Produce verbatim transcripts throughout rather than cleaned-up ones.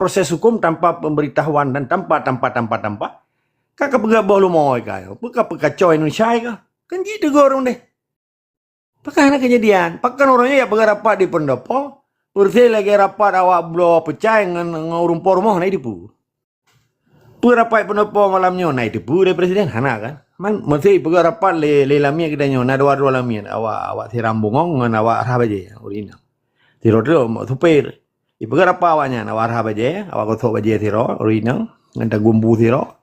proses hukum tanpa pemberitahuan dan tanpa, tanpa, tanpa, tanpa, ka, ka peugah boh leumo ka, peue ka peukacau Indonesia ka. Kan jitegur ureuëng deh. Pakon hana keujadian? Pakon uroe nyoe jak peugah rapat di Pendopo, peureuséh lagée rapat awak bloe peucai ngon, ngon ureuëng po rumoh na jiteupeue. Peue rapat Pendopo malam nyoe na jiteupeue lé presiden? Hana kan? Man meusé peugah rapat lé, lé lamiet geutanyoe, na dua droe lamiet, awak, awak Siram Bungong ngon awak Rhah Bajée, ureuëng inong. Sidroe teuk supir. Ipeugah rapat awaknyan, awak Rhah Bajée, awak Gosok Bajée sidroe, ureuëng inong, ngon Tagumbu sidroe.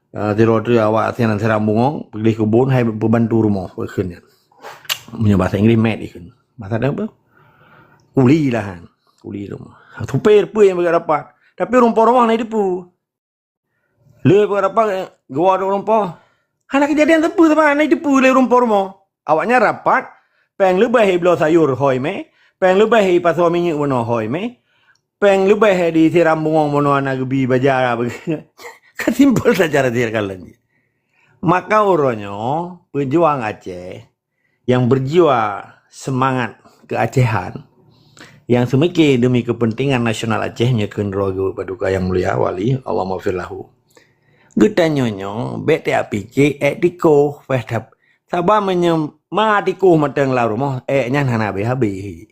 Ah, sidroe teuk awak Sinan Siram Bungong, peugléh keubon, hai peubantu rumoh, peue kheun nyan. Meunyoe bahasa Inggris, maid ikheun. Bahasa Indonesia apa? Kuli lahan. Kuli rumoh. Supir peue nyang peugah rapat. Tapi ureuëng po rumoh na jiteupeue. Lé peugah rapat, geuwoe ureuëng po. Hana keujadian sapeue teuma, na jiteupeue lé ureuëng po rumoh. Awaknyan rapat, péng leubeh jibloe sayur hôi mé, péng leubeh jipasoe minyeuk bunoe hôi mé, péng leubeh jisiram bungong bunoe hana geubi baja. Ka simpel saja rasa kalon jih. Maka uroe nyoe, peujuang Aceh nyang berjiwa semangat keuacehan, nyang seumike demi kepentingan nasional Aceh, nyoe kheun droe geuh Paduka Yang Mulia Wali, Allahummaghfir lahu. Geutanyoe nyoe bék tajak pike ék tikoh, weh, tab-, saba meunyoe ma tikoh mantong lam rumoh, ék nyan hana habéh-habéh.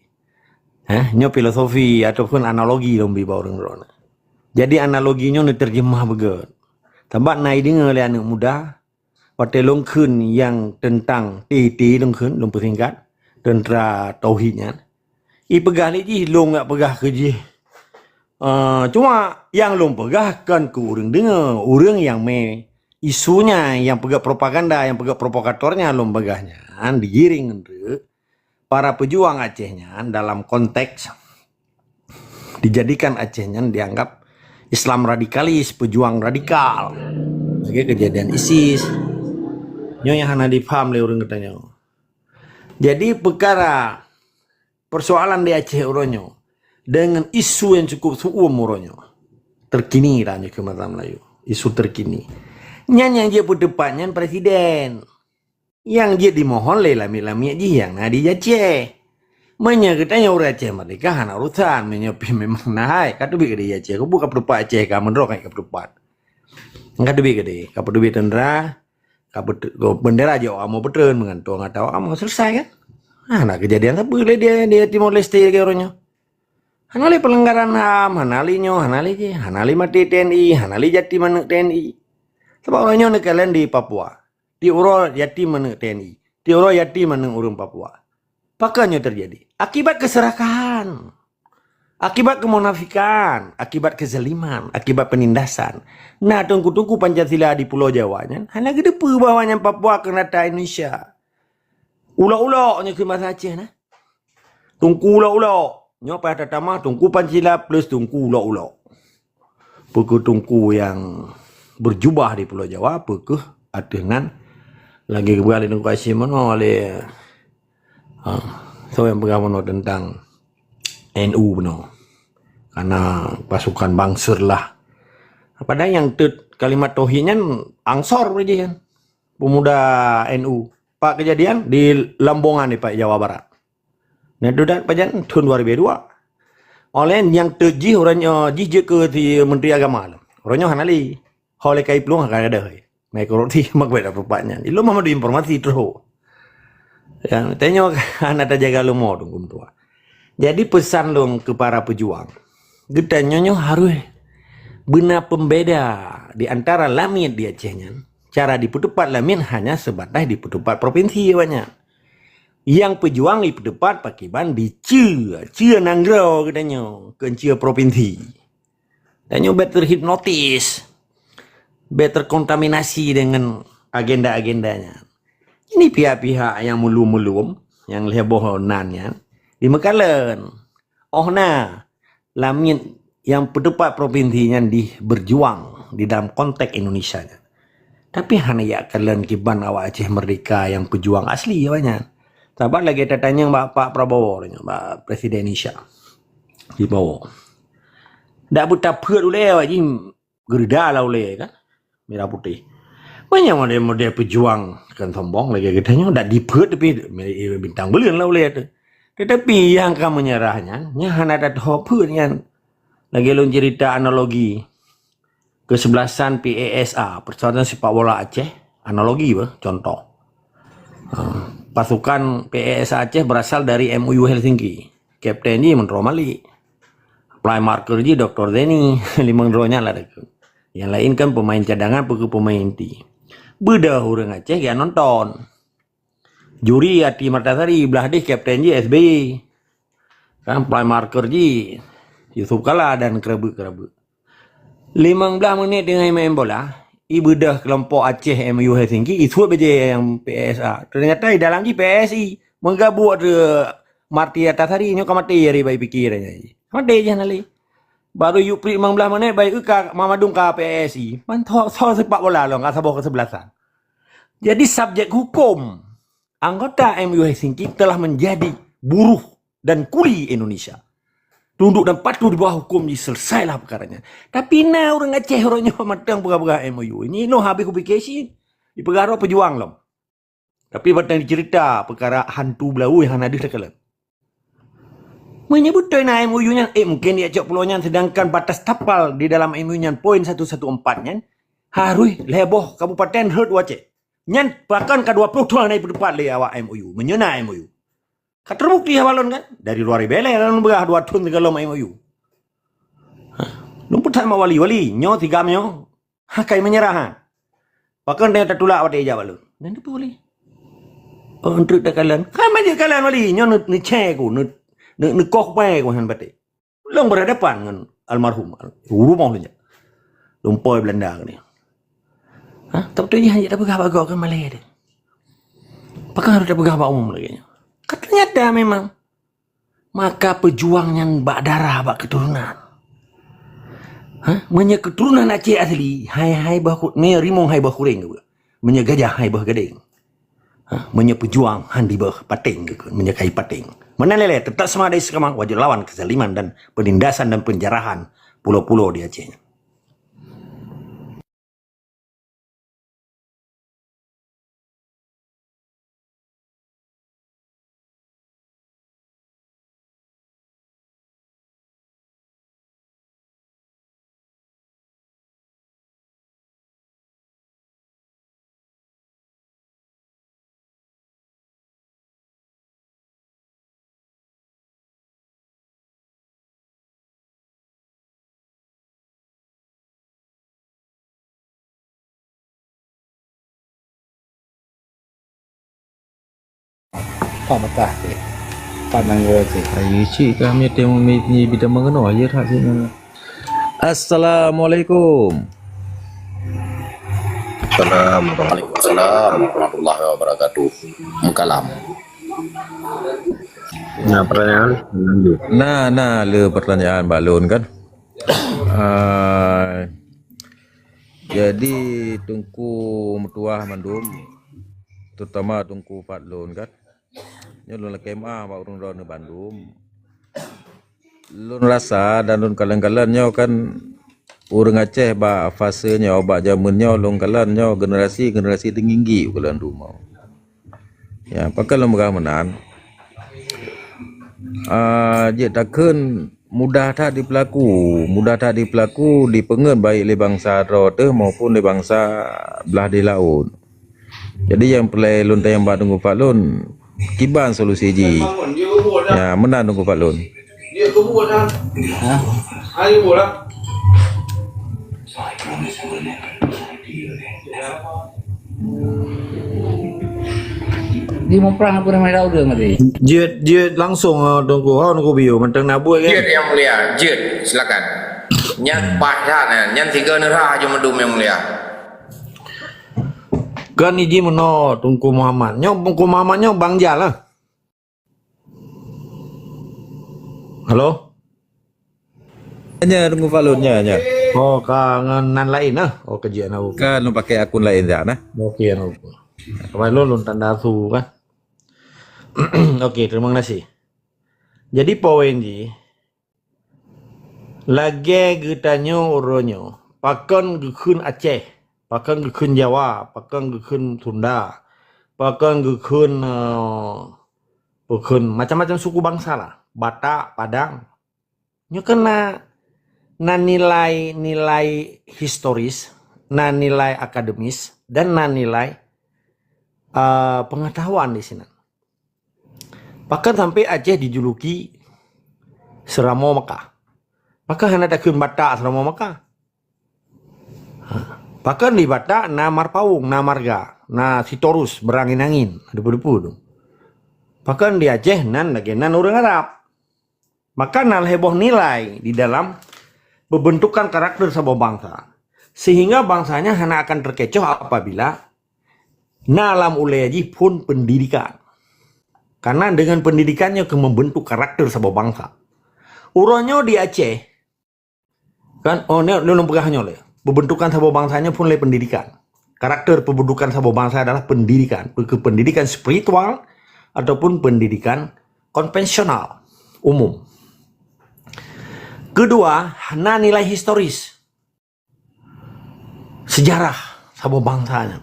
Hah, nyoe filosofi ataupun analogi lôn bi bak ureuëng droeneuh. Jadi analogi nyoe neuteurjeumah beugét. Sabab na jideungoe lé aneuëk muda, watée lôn kheun nyang teuntang T T lôn kheun, lôn peusingkat, Teuntra Tauhid nyan. Ipeugah lé jih, lôn jak peugah keu jih. Eh, cuma nyang lôn peugah kon keu ureuëng deungoe, ureuëng nyang mé isunya, nyang peugah propaganda, nyang peugah provokatornya lôn peugah nyan digiring ngon treuk para pejuang Aceh nyan dalam konteks dijadikan Aceh nyan dianggap Islam radikalis, pejuang radikal. Lagée keujadian ISIS. Nyoe nyang hana jipaham lé ureuëng geutanyoe. Jadi peukara persoalan di Aceh uroe nyoe deungon isu nyang cukup su'um uroe nyoe. Terkini lah nyoe keu masa Melayu. Isu terkini. Nyan nyang jeuet peuteupat nyan presiden. Nyang jeuet dimohon lé lamiet-lamiet jih nyang na di Aceh. Meunyoe geutanyoe ureuëng Aceh merdeka hana urusan, meunyoe pih memang na hai, ka teubiet keudeh di Aceh, keubu ka peuteupat Aceh ka meudroe ka peuteupat. Ka teubiet keudeh, ka peuteubiet teuntra, ka peute-, bendera jok kamoe peutreun meugantung atau kamoe selesai kan? Hana keujadian sapeue lé di, di Timor Leste lagée uroe nyoe. Hana lé pelanggaran ham, hana lé nyoe, hana lé jih, hana lé maté T N I, hana lé jati manök T N I. Sabab uroe nyoe neukalon di Papua. Tiep uroe jati manök T N I, tiep uroe jati manök ureuëng Papua. Pakon nyoe teujadi? Akibat keserakahan, akibat kemunafikan, akibat kezaliman, akibat penindasan. Na teungku-teungku Pancasila di Pulo Jawa nyan hana geuteupeue bahwa nyan Papua keuneuk that Indonesia. Ulok-ulok nyoe keu bahasa Aceh na. Teungku ulok-ulok. Nyoe payah tatamah Teungku Pancasila plus Teungku ulok-ulok. Peu kheueh teungku nyang berjubah di Pulo Jawa, peu kheueh ateueh nan lagée geupeugah lé Teungku Hashim meunoe lé, ha, soe nyang peugah meunoe teuntang N U bunoe. Karena pasukan Banser lah. Padahai nyang teut kalimat tauhid nyan Ansor jih kan. Pemuda N U. Pat keujadian di Lambongan di pat Jawa Barat. Nyan tu dak pajan thon dua ribu dua. Oleh nyang teujih uroe nyoe jih jeuet keu si Menteri Agama lom. Uroe nyoe hana lé. Ho lé kai plueng hana gadôh. Mai korupsi mak beda perupat nyan. Ilom mah adu informasi terus. Ya, tanyoe hana tajaga leumo tu kum tuha. Jadi pesan lôn keu para pejuang. Geutanyoe nyoe harôh beuna pembeda di antara lamiet di Aceh nyan. Cara dipeuteupat lamiet hanya sebatas dipeuteupat provinsi awaknyan. Nyang pejuang dipeuteupat pakiban di ceue, ceue nanggroe geutanyoe, kon ceue provinsi. Tanyoe bék terhipnotis, bék terkontaminasi dengan agenda-agenda nyan. Ini pihak-pihak nyang meulom-meulom, nyang lhée boh nan nyan, dimeukalon. Oh na, lamiet nyang peuteupat provinsi nyan di berjuang di dalam konteks Indonesia nyan. Tapi hana jak kalon kiban awak Aceh Merdeka nyang pejuang asli awaknyan. Sabab lagée tatanyong bak Pak Prabowo, bak Presiden Indonesia. Di Prabowo. Dak beutapeuet ulée awak jih geureuda lah ulée kan. Merah putih. Banyak model-model pejuang kan sombong lagée geutanyoe dak dipeuet tapi bintang buleuen lah ulée tu. Tetapi nyang ka menyerah nyan, nyan hana tatho peuet nyan. Lagèe lôn cerita analogi, kesebelasan P A S A, Persatuan Sepak Bola Aceh, analogi bah, contoh. Ha, pasukan P A S A Aceh berasal dari M O U Helsinki. Kapten jih Menteri Malik. Playmaker jih Doktor Zaini, limong droe nyan lah dekat. Yang lain kan pemain cadangan, peue pemain inti. Beudôh ureueng Aceh geuh nonton. Juri Ati Martasari, blah deh kapten jih S B Y. Kan playmaker jih Yusuf Kala dan keureubeuk-keureubeuk. Limong blah menit teungoh main bola, ibeudôh keulompok Aceh M O U Helsinki, isuet bajèe nyang P A S A. Ternyata di dalam jih P A S I meugabuk ateueh Marti Atasari nyoe ka maté jari bai pikir nyan. Maté jih hana lé. Baru yue prit limong blah menit bai eu ka Mamadung ka P A S I. Man tho, tho sepak bola lôn ka saboh kesebelasan. Jadi subjek hukum anggota M O U Helsinki telah menjadi buruh dan kuli Indonesia. Tunduk dan patuh di bawah hukum, diselesailah perkaranya. Tapi na ureueng Aceh uroe nyoe mantong peugah-peugah M O U. Ini noh habéh kupikir cit. Dipeugah droe peujuang lom. Tapi batang dicerita peukara hantu beulawu nyang hana deuh takalon. Meunyoe beutôi na M O U nyan, eh, mungkin diacok pulo nyan, sedangkan batas tapal di dalam M O U nyan poin satu satu empat nyan, harus lhèe boh kabupaten rhot u Aceh. Nyan pakon ka dua ploh thon hana ipeutupat lé awak M O U. Meunyoe na M O U. Ka teubukti haba lôn kan? Dari luar biasa lôn beurah dua thon sigohlom M O U. Ha, lôn peugah bak wali, "Wali, nyoe si GAM nyoe, ha, ka meunyeurah, ha. Pakon tanyoe tatulak watèe ijak bak lôn?" Nyan teupeue wali. "Oh, eunteuk takalon." Ka meujeuet kalon wali, nyoe neu-, neucè ku, neu-, neu-, neukoh pai ku han patéh. Lôn berhadapan ngon almarhum, rumoh lôn jak. Lôn po Belanda keunoe. Ha, tapi tu nyan jak tapeugah bak gob kan malèe teuh. Pakon harôh tapeugah bak umum lagèe nyoe? Ka ternyata memang. Maka peujuang nyan bak darah, bak keuturonan. Ha? Meunyoe keuturonan Aceh asli, hai, hai bah ku-, meunyoe rimong hai bah kuréng geuh. Meunyoe gajah hai bah gadéng. Ha? Meunyoe peujuang han dibah paténg geuh, meunyoe kai paténg. Meunan lé-lé, teutap semangat dan istiqamah, wajib lawan kezaliman dan penindasan dan penjarahan pulo-pulo di Aceh nyan. Pak Mekah cit. Pak Nanggroe cit. Ayo cit kami tengok mi, mi bidang mengeno ayo tak cit. Assalamualaikum. Assalamualaikum. Waalaikumsalam warahmatullahi wabarakatuh. Mengkalam. Nah, pertanyaan lanjut. Nah, nah, le pertanyaan bak lôn kan. Ah, jadi Teungku meutuah mandum, terutama Teungku Fadlon kan. Nyoe lôn lakèe meu'ah bak ureueng droeneuh bandum. Lôn rasa dan lôn kalon-kalon nyoe kan ureueng Aceh bak fase nyoe, bak jameun nyoe lôn kalon nyoe generasi-generasi teunginggi u kalon rumoh. Ya, pakon lôn peugah meunan? Ah, jeuet takheun mudah that dipeulaku, mudah that dipeulaku dipeungeut baik lé bansa droe teuh maupun lé bansa blah di laôt. Jadi nyang peureulèe lôn tanyong bak Teungku Fadlon, kiban solusi jih? Ya, meunan Teungku Fadlon. Hah? Di muprang apa nama Daud ngerti? Jeuet, jeuet langsung, ah, Teungku. Ha, Teungku Bio, mantong na buet kan? Jeuet, Yang Mulia, jeuet, silakan. Nyan paih that, nyan tiga neurah aja mendum, Yang Mulia. Kan iji meunoe Teungku Muhammad. Nyoe Teungku Muhammad nyoe Bang Jal lah. Halo? Nya, Teungku Fadlon, nya, nya. Oh, ka ngon nan laén lah. Oh, keujian aku. Kan lôn pakai akun laén dah nah. Oke, anu. Kemarin lôn, lôn tanda su kan. Oke, terima kasih. Jadi poin jih, lagèe geutanyoe uroe nyoe, pakon geukheun Aceh, pakon geukheun Jawa, pakon geukheun Sunda, pakon geukheun, eh, pakon macam-macam suku bangsa lah, Batak, Padang. Nyoe kan na, na nilai-nilai historis, na nilai akademis, dan na nilai, eh, pengetahuan di sinan. Pakon sampai Aceh dijuluki Seuramoe Makkah? Pakon hana takheun Batak Seuramoe Makkah? Ha. Pakon di Batak na Marpaung, na Marga, na Sitorus, Beurangin-angin, depu-depu tu. Pakon di Aceh nan lagèe nan ureueng Arab? Maka na lhèe boh nilai di dalam peubeuntukan karakter saboh bansa, sehingga bansa nyan hana akan teukecoh apabila na lam ulèe jih phon peundidikan. Karena dengan pendidikan nyoe keu membentuk karakter saboh bansa. Uroe nyoe di Aceh, kan, oh, nyoe lôn peugah nyoe lé. Peubeuntukan saboh bansa nyoe phon lé peundidikan. Karakter peubeuntukan saboh bansa adalah peundidikan, baik keu peundidikan spiritual ataupun peundidikan konvensional, umum. Keudua, na nilai historis, seujarah saboh bansa nyan.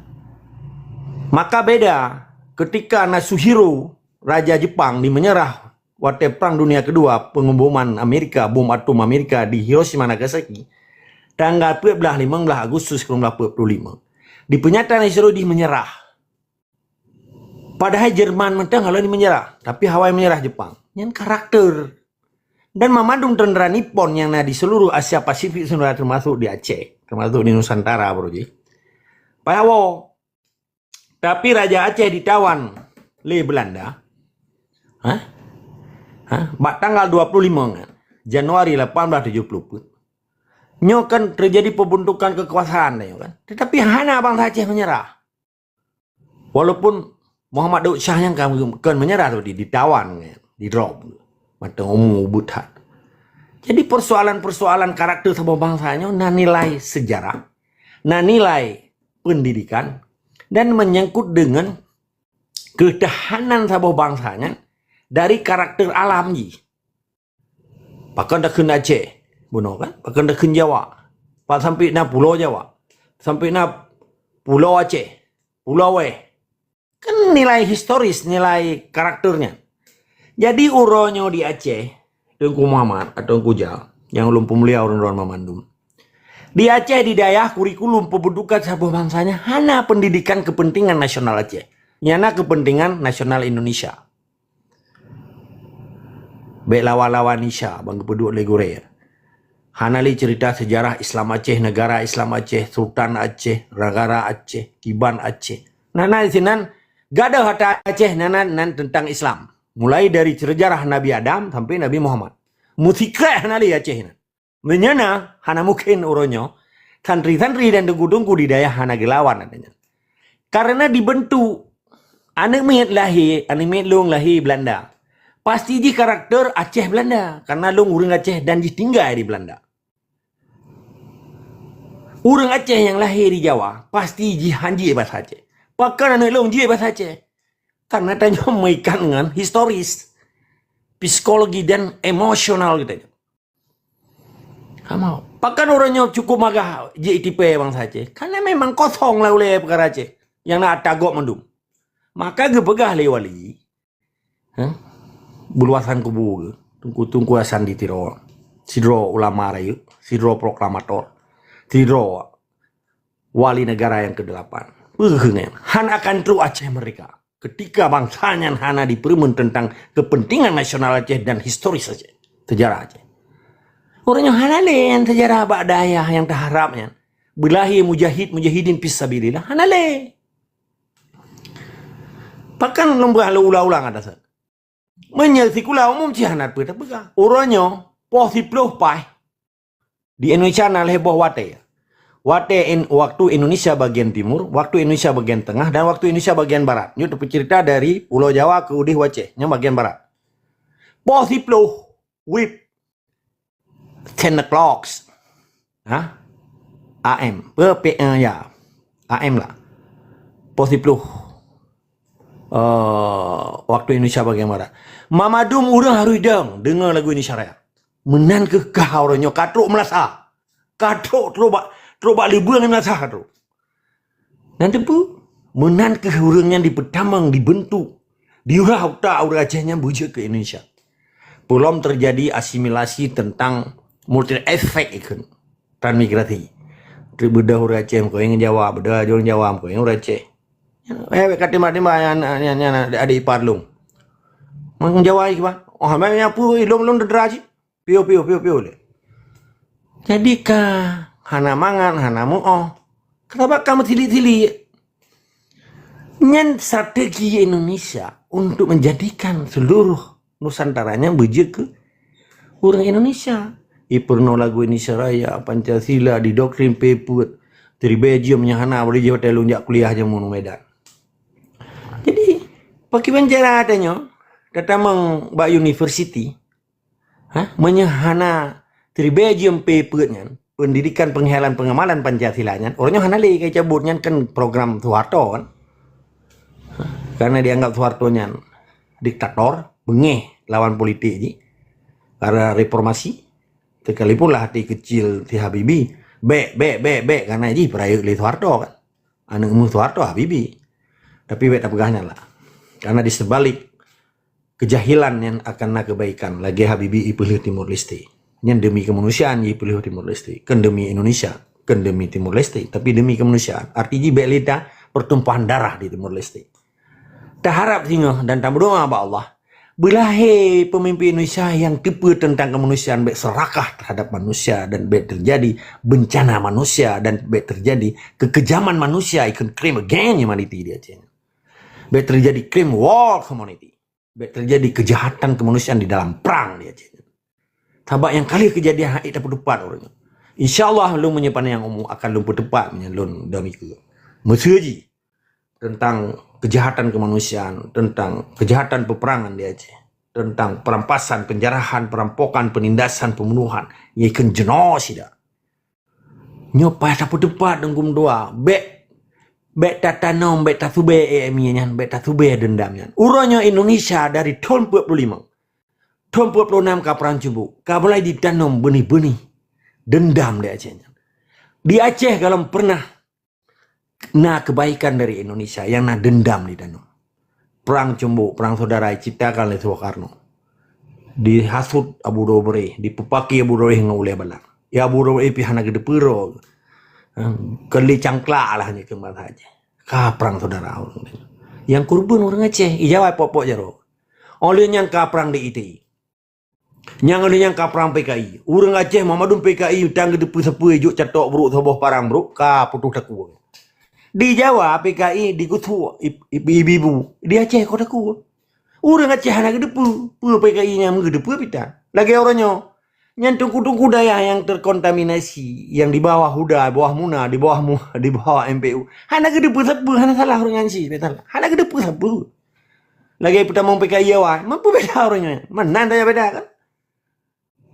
Maka beda ketika Nasuhiro, raja Jepang, di meunyeurah watèe Perang Dunia Keudua, peungeboman Amerika, bom atom Amerika di Hiroshima, Nagasaki, tanggal peuet blah, limong blah Agustus sikureueng blah peuet ploh lima. Di peunyata Nasuhiro di meunyeurah. Padahai Jerman mantong hana meunyeurah, tapi hawa meunyeurah Jepang. Nyan karakter. Dan mamandum tentara Nippon nyang na di seluruh Asia Pasifik sebenarnya, termasuk di Aceh, termasuk di Nusantara, bro ji. Payawo. Tapi Raja Aceh ditawan lé Belanda. Hah? Hah? Bak tanggal dua puluh lima nyan, Januari lapan belas tujuh puluh peuet. Nyoe kan terjadi pembentukan kekuasaan nyoe kan. Tetapi hana bansa Aceh meunyeurah. Walaupun Muhammad Daud Shah nyang ka, kon meunyeurah tu, di, ditawan, di drop. Mantong umu ubit that. Jadi persoalan-persoalan karakter saboh bansa nyoe na nilai sejarah, na nilai pendidikan, dan menyangkut dengan keutahanan saboh bansa nyan dari karakter alam jih. Pakon takheun Aceh, bunoe kan? Pakon takheun Jawa? Pat sampai na Pulo Jawa? Sampai na Pulo Aceh, Pulo Weh. Kan nilai historis, nilai karakternya. Jadi uroe nyoe di Aceh, Teungku Muhammad atau Teungku Jal, nyang ulôn peumulia ureueng droen banmandum. Di Aceh, di dayah, kurikulum peubeuntukan saboh bansa nyan hana pendidikan kepentingan nasional Aceh. Nyang na kepentingan nasional Indonesia. Bèk lawan-lawan Indonesia ban geupeuduek lé gurèe. Hana lé cerita sejarah Islam Aceh, negara Islam Aceh, Sultan Aceh, negara Aceh, Kiban Aceh. Nah, nah, sinan gadoh ata Aceh nan, nan, nan tentang Islam. Mulai dari sejarah Nabi Adam sampai Nabi Muhammad. Meusikrek hana lé Aceh nyan. Meunyoe na, hana mungken uroe nyoe, santri-santri dan teungku-teungku di dayah hana geulawan, katanya. Karena dibentuk, aneuk miet lahé, aneuk miet lôn lahé Belanda. Pasti jih karakter Aceh Belanda, karena lôn ureueng Aceh dan jih tinggai di Belanda. Ureueng Aceh nyang lahé di Jawa, pasti jih han jeuet bahasa Aceh. Pakon aneuk lôn jeuet bahasa Aceh? Karena tanyoe meuikat ngon historis, psikologi dan emosional geutanyoe. Kamoe, pakon ureueng nyoe cukup magah jeuet tipèe bansa Aceh? Karena memang kosong lah ulèe peukara Aceh nyang na ata gob mandum. Maka geupeugah lé wali, ha? Beuluasan kubu geuh, Teungku, Teungku Hasan di Tiro, sidroe ulama rayeuk, sidroe proklamator, sidroe wali negara nyang keudelapan. Peue keuh nyan? Han akan trok Aceh merdeka ketika bansa nyan hana dipeureumeun tentang kepentingan nasional Aceh dan historis Aceh, sejarah Aceh. Ureueng nyoe hana lé nyan sejarah bak dayah nyang taharab nyan. Beulahé mujahid-mujahidin fisabilillah, hana lé. Pakon lôn peugah lôn ulang-ulang ata sa. Meunyoe sikula umum cit hana peue tapeugah. Uroe nyoe, poh siploh paih, di Indonesia na lhèe boh watèe. Watèe in-, waktu Indonesia bagian timur, waktu Indonesia bagian tengah, dan waktu Indonesia bagian barat. Nyoe tapeucerita dari Pulo Jawa keu udeh u Aceh, nyoe bagian barat. Poh siploh, wib, Santa Claus. Ha? A M. Pe, pe, eh, ya. A M lah. Poh siploh. Eh, waktu Indonesia bagian barat. Mamandum ureueng harôh dong deungoe lagu Indonesia Raya. Meunan keuh kah uroe nyoe ka trok meulasa. Ka trok, trok bak, trok bak leubeueng meulasa ka trok. Nyan teupeu, meunan keuh ureueng nyan dipeutamong, dibeuntuk, diurah utak ureueng Aceh nyan beujeuet keu Indonesia. Peulom teujadi asimilasi teuntang Multi efek ikheun transmigrasi. Beudôh ureuëng Aceh meukawen ngon Jawa, beudôh ureuëng Jawa meukawen ngon ureuëng Aceh. Eh, ka timbak-timbak nyan, nyan, nyan, adik ipar lôn. Ngon Jawa kiban. Oh, memang nyapu ilong-ilong dedera cit. Piu, piu, piu, piu lé. Jadi ka hana mangat, hana meuoh. Kenapa ka meusilik-silik? Nyan strategi Indonesia untuk menjadikan seluruh Nusantara nyan beujeuet keu ureuëng Indonesia. Ipeurunoe lagu Indonesia Raya, Pancasila, didoktrin peuet-peuet, tribejeuem nyang hana boleh jih watée lôn jak kuliah jameun u Medan. Jadi, pakriban cara tanyoe, tatamong bak universiti, ha, meunyoe hana tribejeuem peuet-peuet nyan, pendidikan, pengkhialan, pengamalan Pancasila nyan, uroe nyoe hana lé ka jicabut, nyan kan program Soeharto kan. Karena dianggap Soeharto nyan diktator, beungéh lawan politik jih. Karena reformasi, sekalipun lah hati kecil si Habibie, bék, bék, bék, bék, karena jih peurayeuk lé Soeharto kan. Aneuëk muh Soeharto Habibie. Tapi bék tapeugah nyan lah. Karena di sebalik kejahilan nyan akan na kebaikan, lagée Habibie ipeulheueh Timor Leste. Nyan demi kemanusiaan ipeulheueh Timor Leste, kon demi Indonesia, kon demi Timor Leste, tapi demi kemanusiaan. Arti jih bék lé na pertumpahan darah di Timor Leste. Taharap singoh dan tameudoá bak Allah, beulahé pemimpin Indonesia nyang teupeue tentang kemanusiaan, bék serakah terhadap manusia dan bék terjadi bencana manusia dan bék terjadi kekejaman manusia, ikheun crime against humanity di Aceh. Bék terjadi crime war humanity. Bék terjadi kejahatan kemanusiaan di dalam perang di Aceh. Sabab nyang ka lheueh keujadian hana tapeuteupat uroe nyoe. Insya Allah lôn meunyoe panjang umu akan lôn peuteupat meunyoe lôn dum ikeu. Meuseu jih tentang kejahatan kemanusiaan, tentang kejahatan peperangan di Aceh, tentang perampasan, penjarahan, perampokan, penindasan, pembunuhan, nyang ikheun genosida. Nyoe payah tapeuteupat dengkum dua. Bék, bék tatanom, bék tasubé, eh, mi nyan, bék tasubé dendam nyan. Uroe nyoe Indonesia dari thon peuet ploh limong, thon peuet ploh nam ka prang cumbok, ka mulai ditanom beunih-beunih dendam di Aceh nyan. Di Aceh galom pernah na kebaikan dari Indonesia nyang na dendam di tanoh. Prang cumbok, prang saudara diciptakan lé Soekarno. Dihasut Abu Dobre, dipupaki Abu Dobre ngon ulée balang. Ya Abu Dobre pih hana geuteupeue droe. Keuli cangklak lah nyoe keu bansa Aceh. Ka prang saudara ureuëng. Nyang kurban ureuëng Aceh, ijawai pok-pok jaroe. Óh lheueh nyan ka prang di I T I. Nyang lheueh nyan ka prang P K I. Ureuëng Aceh mandum P K I tan geuteupeue sapeue jok catok brok saboh parang brok ka putôh takue. Di Jawa P K I digusok ibu-ibu, di Aceh ka takue. Ureuëng Aceh hana geuteupeue, peue P K I nyan meugeuteupeue pih tan. Lagée uroe nyoe, nyan teungku-teungku dayah nyang terkontaminasi, nyang di bawah huda, di bawah muna, di bawah mu, di bawah M P U. Hana geuteupeue sapeue, hana salah ureuëng nyan cit, hana geuteupeue sapeue. Lagée peutamong P K I awai, mampu beda uroe nyoe. Meunan tajak beda kan?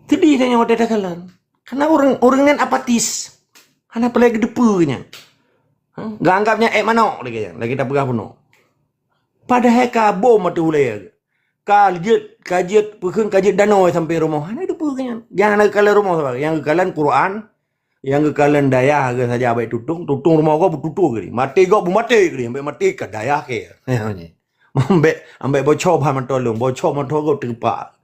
Jadi tanyoe watée takalon. Karena ureuëng, ureuëng nyan apatis. Hana peulai geuteupeue nyan. Ha? Geuanggap nyan ék manok lagée nyan, lagée tapeugah bunoe. Padahai ka bom ateueh ulée. Ka jeuet, ka jeuet, peukheun ka jeuet danoe sampai rumoh. Hana geuteupeue nyan. Nyang hana geukalon rumoh saban. Nyang geukalon Quran, nyang geukalon dayah geuh saja abék tutong, tutong rumoh gob beututoe geuh. Maté gob beumaté geuh, ambék maté ka dayah keu. Ambék, ambék bocor bah mantong lôn, bocor mantong gob teupak.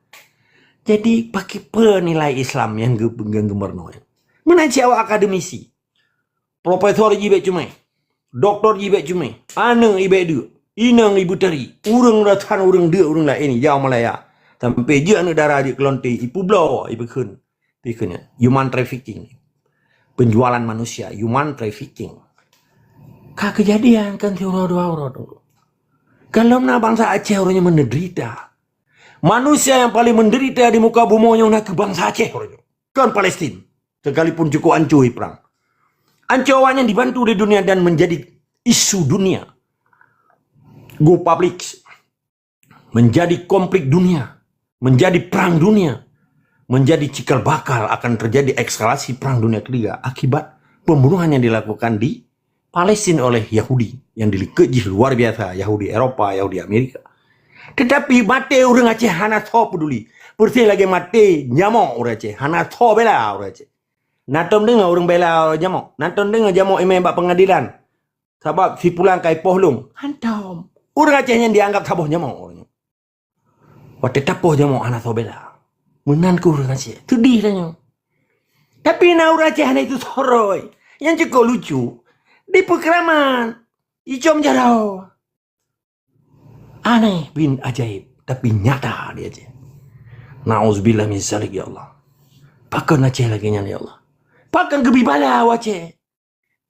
Jadi, pakriban nilai Islam nyang geu-, nyang geumeurunoe? Meunan cit awak akademisi. Profesor jih bék cumé. Doktor jih bék cumé. Aneuëk jih bék deuk. Inong jih beutari. Ureuëng rasan ureuëng deuk ureuëng laén jauh Malaya. Sampai jeuet aneuëk dara jeuet keu lonte, ipeubloe, ipeukheun. Ipeukheun nyan. Human trafficking. Penjualan manusia, human trafficking. Ka keujadian kan siuroe dua uroe tu. Kalau na bansa Aceh ureuëng nyang menderita. Manusia yang paling menderita di muka bumoe nyoe na keu bansa Aceh uroe nyoe. Kon Palestin. Sekalipun cukup ancur perang. Ancur awaknyan dibantu di dunia dan menjadi isu dunia. Go public. Menjadi konflik dunia. Menjadi perang dunia. Menjadi cikal bakal akan terjadi eskalasi perang dunia ketiga akibat pembunuhan yang dilakukan di Palestin oleh Yahudi yang dilikot jih luar biasa, Yahudi Eropa, Yahudi Amerika. Tetapi maté ureuëng Aceh hana soe peduli. Persis lagée maté nyamok ureuëng Aceh, hana soe bela ureuëng Aceh. Na tom deungoe ureuëng bela nyamok? Na tom deungoe nyamok imé bak pengadilan? Sabab si pulan ka ipoh lôn. Hantom. Ureuëng Aceh nyan dianggap saboh nyamok ureuëng nyan. Watée tapoh nyamok hana soe bela. Meunan keuh ureuëng Aceh. Teudih tanyoe. Tapi na ureuëng Aceh hana itu soroi. Nyang cukôp lucu, dipeukeuraman, icom jaroe. Aneh bin ajaib, tapi nyata di Aceh. Nauzubillah min zalik, ya Allah. Pakon Aceh lagée nyan, ya Allah? Pakon geubi bala u Aceh?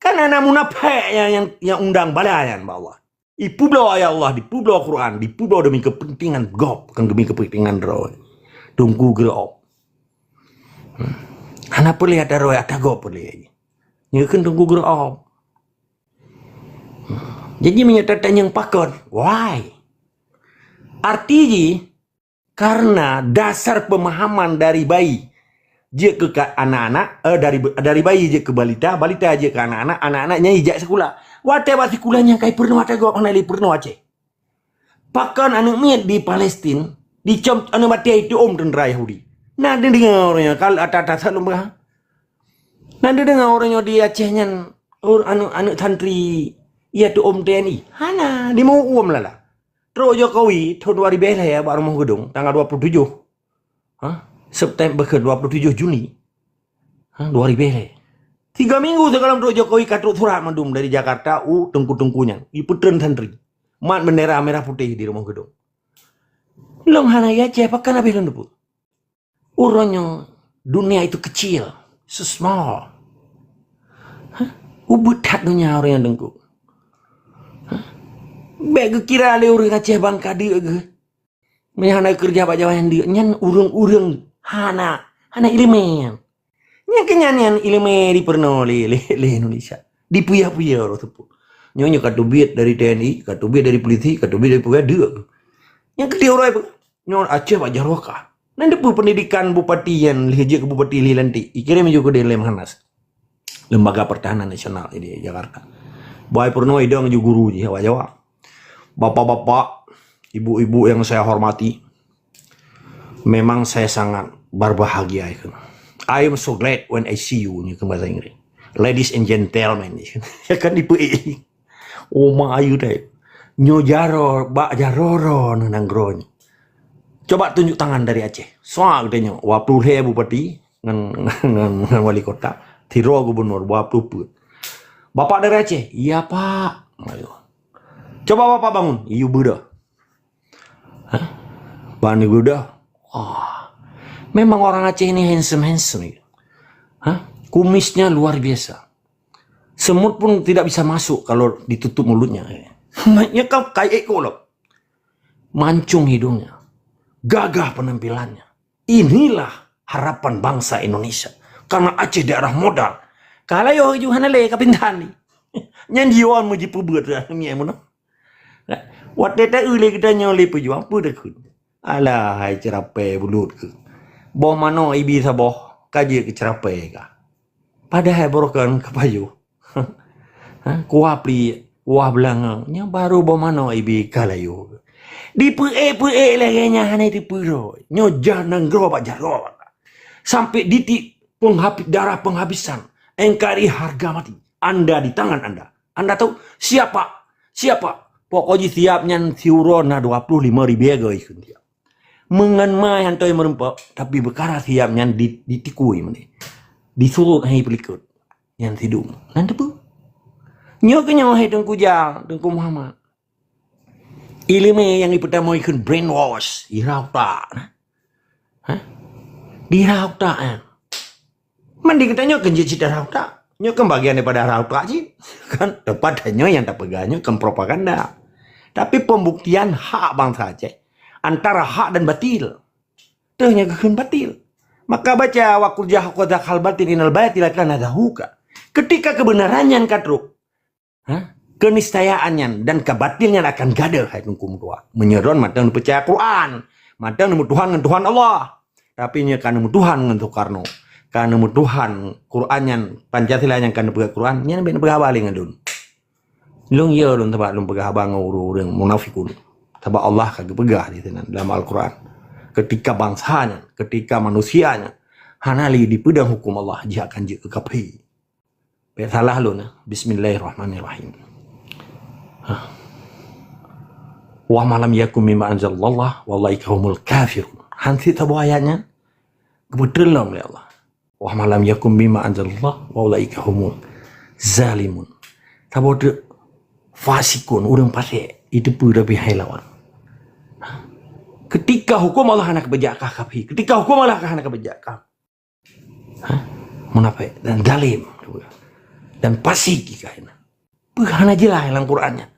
Kan hana munafék nyang, nyang, nyang undang bala nyan bak Allah. Dipeubloe, ya Allah, dipeubloe Quran, dipeubloe demi kepentingan gob, bukan demi kepentingan droe. Teungku Geureuob. Hmm. Hana peureulée ata droe, ata gob peureulée. Nyoe kheun Teungku Geureuob. Hmm. Jadi meunyoe tatanyong pakon, why? Arti jih, karena dasar pemahaman dari bayi jeuet keu ka-, anak-anak, eh, dari, dari bayi jeuet keu balita, balita jeuet keu anak-anak, anak-anak nyan ijak sikula. Watée bak sikula nyan kai peurunoe ata gob, hana lé peurunoe Aceh. Pakon aneuëk miet di Palestin, dicom aneuëk batée ituom teuntra Yahudi. Na neudeungoe uroe nyoe, kal ata-ata saleuem bah. Na neudeungoe uroe nyoe di Aceh nyan, ur-, aneuëk, aneuëk santri ituom T N I. Hana, dimeuuem lala. Trok Jokowi thon dua ribée lhée bak Rumoh Geudong, tanggal dua puluh tujoh. Ha? September, ke dua puluh tujoh Juni. Ha? Dua ribée lhée. Tiga minggu sigohlom trok Jokowi ka trok surat mandum dari Jakarta u teungku-teungku nyan. Ipeutreun santri. Mat bendera merah putih di Rumoh Geudong. Lôn hana i Aceh, pakon habéh lôn teupeu. Uroe nyoe dunia itu kecil, so small. Hah? Ubit that donya ureuëng nyang deungku. Hah? Bék geukira lé ureuëng Aceh bangka deuk geuh. Meunyoe hana keureuja bak Jawa nyang deuk, nyan ureuëng-ureuëng hana, hana iéleumé nyan. Nyang keu nyan, nyan iéleumé dipeurunoe lé, lé, lé Indonesia. Dipuya-puya roh teupeu. Nyoe, nyoe ka teubiet dari T N I, ka teubiet dari polisi, ka teubiet dari peugah deuk. Nyang keu tiep uroe peugah, nyoe Aceh bak jaroe ka. Nan teupeu pendidikan bupati nyan lheueh jeuet keu bupati lheueh lantik, ikirém ju keudeh lé Lemhanas, Lembaga Pertahanan Nasional di Jakarta. Bak peurunoe idong ju guru jih awak Jawa. Bapak-bapak, ibu-ibu yang saya hormati, memang saya sangat berbahagia itu. I am so glad when I see you, ni ke bahasa Inggris. Ladies and gentlemen, ya kan, ibu-ibu. Oma ayu deh. Nyoe jaroe, bak jaroe nanggroe nyoe. Coba tunjuk tangan dari Aceh. Soal geutanyoe, dua puluh lhée bupati ngon, ngon, ngon wali kota, sidroe gubernur, dua puluh peuet. Bapak dari Aceh? Iya, Pak. Ayo. Coba Bapak bangun, yue beudoh. Hah? Ban geudah. Wah. Memang orang Aceh ini handsome-handsome ya. Hah? Kumisnya luar biasa. Semut pun tidak bisa masuk kalau ditutup mulutnya. Maknya kau kayak kolok. Mancung hidungnya. Gagah penampilannya. Inilah harapan bangsa Indonesia. Karena Aceh daerah modal. Kalau yo ju hana le kapintan ni. Nyan jiwan mu jipeubuat dah ni meunoe. Watée ta-eu lé geutanyoe lé peujuang, peue takheun? Alah, hai ceurapée bulut keuh. Boh manok ibi saboh, ka jeuet keu ceurapée kah. Padahai baroe kon ka pajoh. Ha, kuah pliek, kuah beulangong, nyoe barô boh manok ibi ka layu. Dipeuék-peuék lagée nyan hana teupeu droe. Nyoe jah nanggroe bak jaroe. Sampai ditik penghabi-, darah penghabisan, N K R I harga mati. Anda di tangan anda. Anda tahu siapa? Siapa? Pokok jih siap nyan siuroe na dua puluh lima ribu goe ikheun siap. Meungan mai hantoi meureumpok, tapi beukara siap nyan di, ditikui meunan. Disurot hai peulikot. Nyan sidum. Nan teupeu. Nyoe keuh nyoe hai Teungku Jal, Teungku Muhammad. Iéleumé nyang ipeutamong ikheun brainwash, ira utak. Hah? Dira utak, eh. Mandi geutanyoe kan jeuet cit dara utak. Nyoe kan bagian daripada dara utak cit. Kan tepat nyoe nyang tapeugah nyoe kan propaganda. Tapi pembuktian hak bansa Aceh antara hak dan batil. Teuh nyang geukheun batil. Maka baca, "Wa qul zahaqal batil innal batila kana zahuqa." Ketika kebenaran nyan ka trok, ha? Keniscayaan nyan dan kebatil nyan akan gadôh, hai Teungku meutuah. Meunyoe droen mantong neupeucaya Quran, mantong neumeutuhan ngon Tuhan Allah. Tapi nyoe ka neumeutuhan ngon Soekarno, ka neumeutuhan Quran nyan, Pancasila nyan ka neupeugah Quran, nyan bék neupeugah haba lé ngon lôn. Lôn yo lôn, sabab lôn peugah haba ngon ureuëng-ureuëng munafikun. Sabab Allah ka geupeugah di sinan dalam Al-Quran, ketika bansa nyan, ketika manusia nyan hana lé dipeudong huköm Allah, jih akan jeuet keu kafé. Bék salah lôn, eh. Bismillahirrahmanirrahim. Hah. "Wa ma lam yakum mimma anzalallah, wa ulaika humul kafirun." Han cit saboh ayat nyan, geupeuteulom lé Allah. Wa ma lam yahkum bima anzalallah wa ulaika humul zalimun. Saboh teuk fasikun, ureuëng fasik, jiteupeue tapi hai lawan. Ketika hukum Allah hana keubeujakan kafé, ketika hukum Allah hana keubeujakan, ha? Munafik dan zalim dan fasik jih kah. Peue hana jeulaih lam Quran nyan?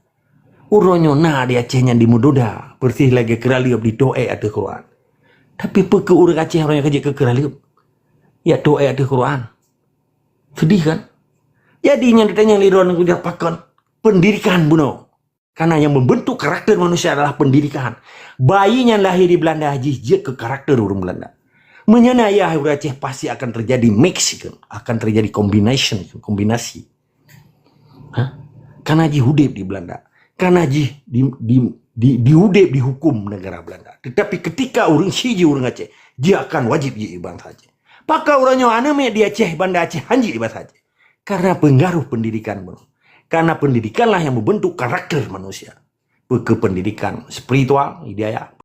Uroe nyoe na di Aceh nyang dimeudoda, persis lagée keuraleueb jitoh ék ateueh Quran. Tapi peue keu ureuëng Aceh uroe nyoe ka jeuet keu keuraleueb? Ya toh ék ateueh Quran. Sedih kan? Jadi nyang ditanyong lé droeneuh kujak pakon pendidikan bunoe. Karena yang membentuk karakter manusia adalah pendidikan. Bayi nyang lahé di Belanda jih jeuet keu karakter ureuëng Belanda. Meunyoe na ayah ureuëng Aceh, pasti akan terjadi mix, akan terjadi combination, kombinasi. Ha? Karena jih udeb di Belanda. Karena jih di, di, di, diudeb dihukum negara Belanda. Tetapi ketika ureuëng siji ureuëng Aceh, dia akan wajib jih bansa Aceh. Pakon uroe nyoe aneuk miet di Aceh, Banda Aceh, hanjeuet bansa Aceh. Karena pengaruh pendidikan bunoe. Karena pendidikanlah yang membentuk karakter manusia. Peue keu pendidikan spiritual, hidayah.